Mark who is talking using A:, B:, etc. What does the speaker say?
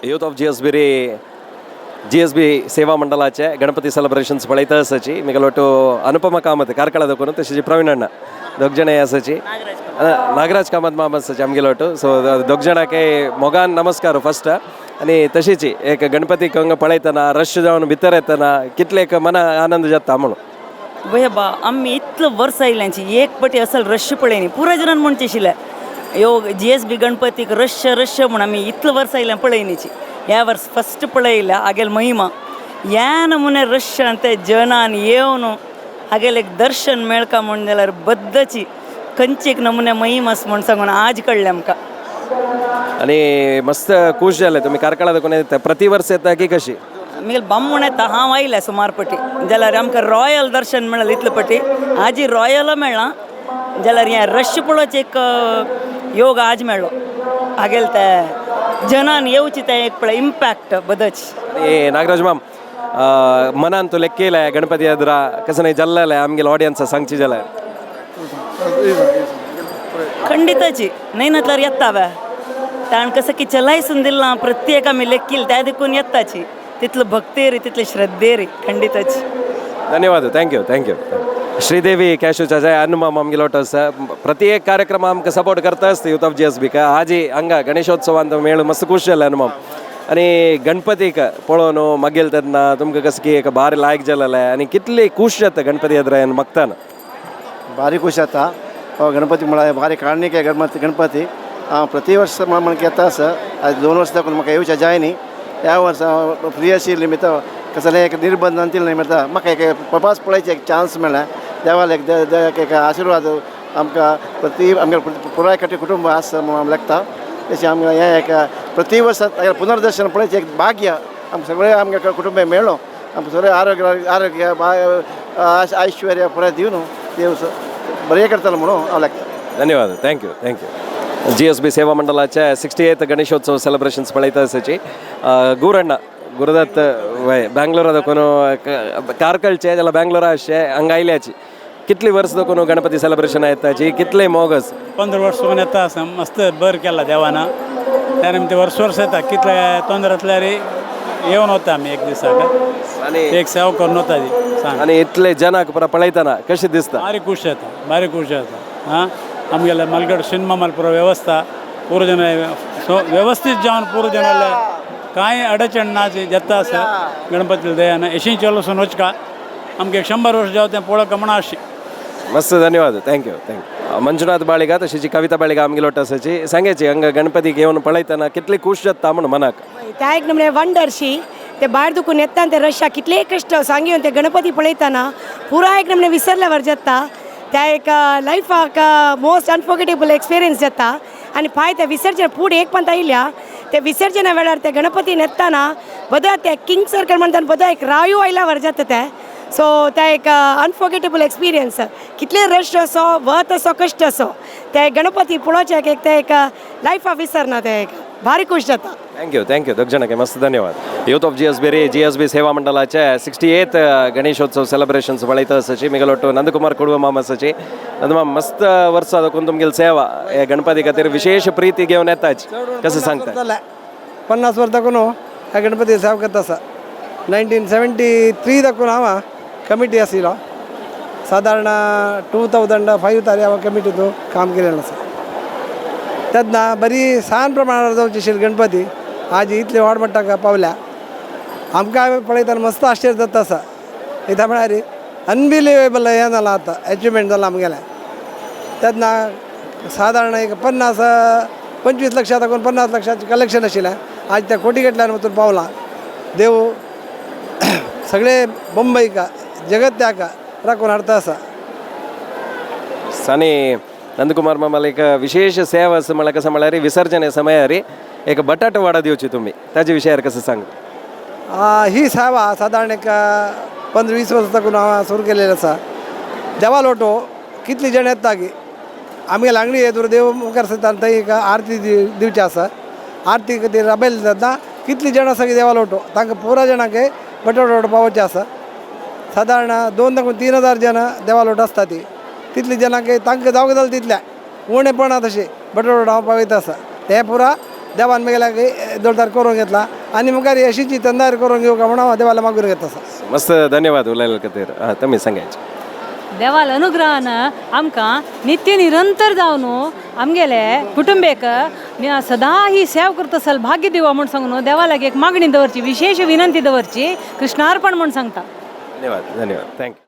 A: Youth of G S B री G S बी सेवा मंडळाचे गणपती सेलिब्रेशन्स पळयता आसाची. मिगलोटू अनुपमा कामत कार्कळा दोकून, तशेंच प्रवीण अण्णा दोग जाणां आसाची, नागराज कामत माम आसाची आमगेलोटू. सो दोग जाणांक मोगान नमस्कार फस्ट. आनी तशीच एक गणपती हांगा पळयतना, रश जावन भितर येतना कितले एक मना आनंद जाता म्हणून.
B: वय बा, आमी इतलो वर्स आयल्यांची एक पटी असल रश पळयनी. पुराय जणान म्हणचे आशिल्लें, यो जी एस बी गणपतीक रश रश म्हूण. आमी इतलो वर्स आयल्या, पळयनीची. ह्या वर्स फस्ट पळयल्या हागेल महिमा. ह्या नमुने रशान ते जनान येवन हागेले एक दर्शन मेळका म्हूण जाल्यार बद्दची खंयची एक नमुने महिमा आसा म्हूण सांगून आज कळ्ळें आमकां.
A: आनी मस्त खूश जाले तुमी कार्कळा देखून येता, प्रति वर्स येता की कशी?
B: मागीर बामण येता. हांव आयल्या सुमार पटी, जाल्यार आमकां रॉयल दर्शन मेळ्ळें इतले पटी. आजी रॉयल मेळ्ळां जाल्यार हें रश पळोवचें एक योग आज मेळ्ळो. हागेल ते जनान येवची तें एक पळय इम्पॅक्ट बदच.
A: आनी नागराज माम, मनान तूं लेक्केलाय गणपती एदरा कसं नाही जल्लेलें आमगेले ऑडियन्स सांगची जाल्यार?
B: खंडिताची न्हय नातल्यार येता ताण कसं की चलायसून दिलां प्रत्येक आमी लेक्कील त्या देखून येताची. तितलो भक्ती रे, तितली श्रद्धे रे, खंडिताची.
A: धन्यवाद, thank you, thank you. Sridevi cashew चाचा अनु आमगे लोटस प्रति एक कार्यक्रम आमकां सपोर्ट करता आसता यूथ ऑफ जी एस बीक. आजी हांगा गणेशोत्सवांत मेळ मस्त खूश जालें अनुमाम. आनी गणपतीक पळोवन मागील तेन्ना तुमकां कसं की एक भारी लायक जालेलें आनी कितली खूश जाता गणपती एदरा मागताना?
C: ಭಾರಿ ಖುಷಿ ಆತ. ಅವ गणपती म्हळ्यार भारी कारणीक आहे गणपती. गणपती हांव प्रति वर्स म्हणून येता आसा. आज 2 वर्स दाखोवन म्हाका येवचें जायनी. ह्या वर्सा हांव फ्री आशिल्ली निमित्त, कसलें एक निर्बंध दिले निमित्त म्हाका एक प्रपास पळयचें एक चान्स मेळ्ळें. देवाक एक देवाक एक आशिर्वाद आमकां प्रति आमगे पुराय कटी कुटुंब आसा म्हणून आमी लागता. तशें आमकां हें एक प्रति वर्सा पुनर्दर्शन पळयचें एक भाग्य आमकां सगळें आमगे कुटुंब मेळ्ळो. आमकां सगळें आरोग्य आरोग्य ऐश्वर्य पुराय दिवन देव बरें करतलो म्हणून हांव लागता.
A: धन्यवाद, thank you, thank you. G S B सेवा मंडळाचे 68th Ganeshotsav celebrations पळयता आसाची. गुरण्ण गुरुदत्त वय बँगलोरा देखून, कार्कळचे जाल्यार बँगलोरा आसचे, हांगा आयल्याची. कितली वर्स देखून गणपती सेलिब्रेशन येताची, कितले मोगस?
D: 15 वर्स सुकून येता आसा. मस्त बरं केला देवानं. त्या निमित्त वर्स वर्स येता. कितले तोंदर असल्यार येवन वता आमी एक दिसाक.
A: आनी
D: एक सेवा करून वता ती सांग.
A: आनी इतले जनाक पुरा पळयतना कशें दिसता?
D: भारी खुश जाता, भारी खुश जाता. हां, आमगेले मलगड सिनेमा पुरो व्यवस्था पुरो जण सो व्यवस्थित जावन पुरो जणाले कांय अडचण ना जाता आसा. गणपती दयान एशी चलोसून वचका. आमगे 100 वर्स जावं तें पळोवंक म्हणा अशी.
A: मस्त, धन्यवाद, thank you, thank you. Manjunath Baliga तशीची कविता बाळिगा आमगे आसाची. सांगायची, हांगा गणपतीक येवन पळयतना कितली खूश जाता म्हणून मनाक?
E: त्या एक नमूने वंडरशी ते भायर दुखून येता ते रशा कितलेय कश्ट सांगिवन ते गणपती पळयतना पुरा एक नमूने विसरल्यावर जाता. त्या एक लायफाक मोस्ट अनफॉर्गेटेबल एक्सपिरियन्स जाता. आनी पाय ते विसर्जन फुडें एक पंत आयल्या ते विसर्जना वेळार ते गणपती येताना बदल ते किंग सर्कल म्हणटा बदल एक रायू आयल्यावर जाता ते. सो ते एक अनफॉर्गेटेबल एक्सपिरियन्स. कितले रश असो, वत असो, कश्ट असो, ते गणपती पळोवचें एक ते एक लायफा विसरना. ते एक भारी खूश जाता.
A: Thank you, thank you. दोग जाणांक मस्त धन्यवाद. यूथ ऑफ जी एस बी रे जी एस बी सेवा मंडळाचे 68th Ganeshotsav celebrations पळयता आसाची. मिगलोटू नंदकुमार कुडव माम आसाची. नंदमाम, मस्त वर्सां देखून तुमगेली सेवा हे गणपती खातीर विशेष प्रीती घेवन येताच, कसं सांगता?
F: 50 वर्स दाखून ह्या गणपती सेवा करता आसा. 1973 दाखून हांव कमिटी आशिल्लो. सादारण 2005 तारी हांव कमिटीतून काम केलेलें आसा. तेन्ना बरी सान प्रमाणात जावची आशिल्ली गणपती आज इतले व्हड मट्टाक पावल्या. आमकां पळयतना मस्त आश्चर्य जाता आसा. कित्याक म्हळ्यार अनबिलिवेबल हें जालां आतां, एचिवमेंट जालां आमगेलें. तेन्ना सादारण एक 50 25 लक्षां दाखोवन 50 लक्षाचें कलेक्शन आशिल्लें. आज त्या कोटी गटल्यान वचून पावलां. देव सगळे मुंबईका जगत्याक राखून हाडता आसा.
A: आनी नंदकुमार मामाला एक विशेष सेवा आसा म्हळ्यार कसं म्हळ्यार विसर्जन समयार एक बटाट वाडा दिवची तुमी, ताजे विशयार कसं सांग?
F: ही सेवा सादारण एक 15-20 वर्सां साकून हांव सुरू केलेली आसा. देवा लोटो कितली जण येता की आमगेले आंगडी येदूर देव मुखार सरता, थंय एक आरती दिवची आसा. आरती खातीर राबयले तेन्ना कितली जण आसा की देवा लोटो तांकां पुरा जाणांक बटाट वडो पावोवचे आसा. सादारण 2 दाखून 3 हजार जण देवा लोट आसता. ती तितली जणांक तांकां जावंक जालें तितल्या उणेपणा तशें बटाट वडो हांव पावयता आसा. तें पुरा. देवान मेगेल्याक दोळदार करून घेतला आनी मुखार अशीच तंदार करून घेवका म्हणून हांव देवाला मागून घेता आसा.
A: मस्त, धन्यवाद उलयल्या खातीर. हां, तुमी सांगायचे.
G: देवाल अनुग्रहान आमकां नित्य निरंतर जावन आमगेले कुटुंबेक सदा ही सेवा करता सल भाग्य दिवा म्हूण सांगून देवा लागीं एक मागणी दवरची, विशेश विनंती दवरची. कृष्णार्पण म्हूण सांगता.
A: धन्यवाद, धन्यवाद, thank you.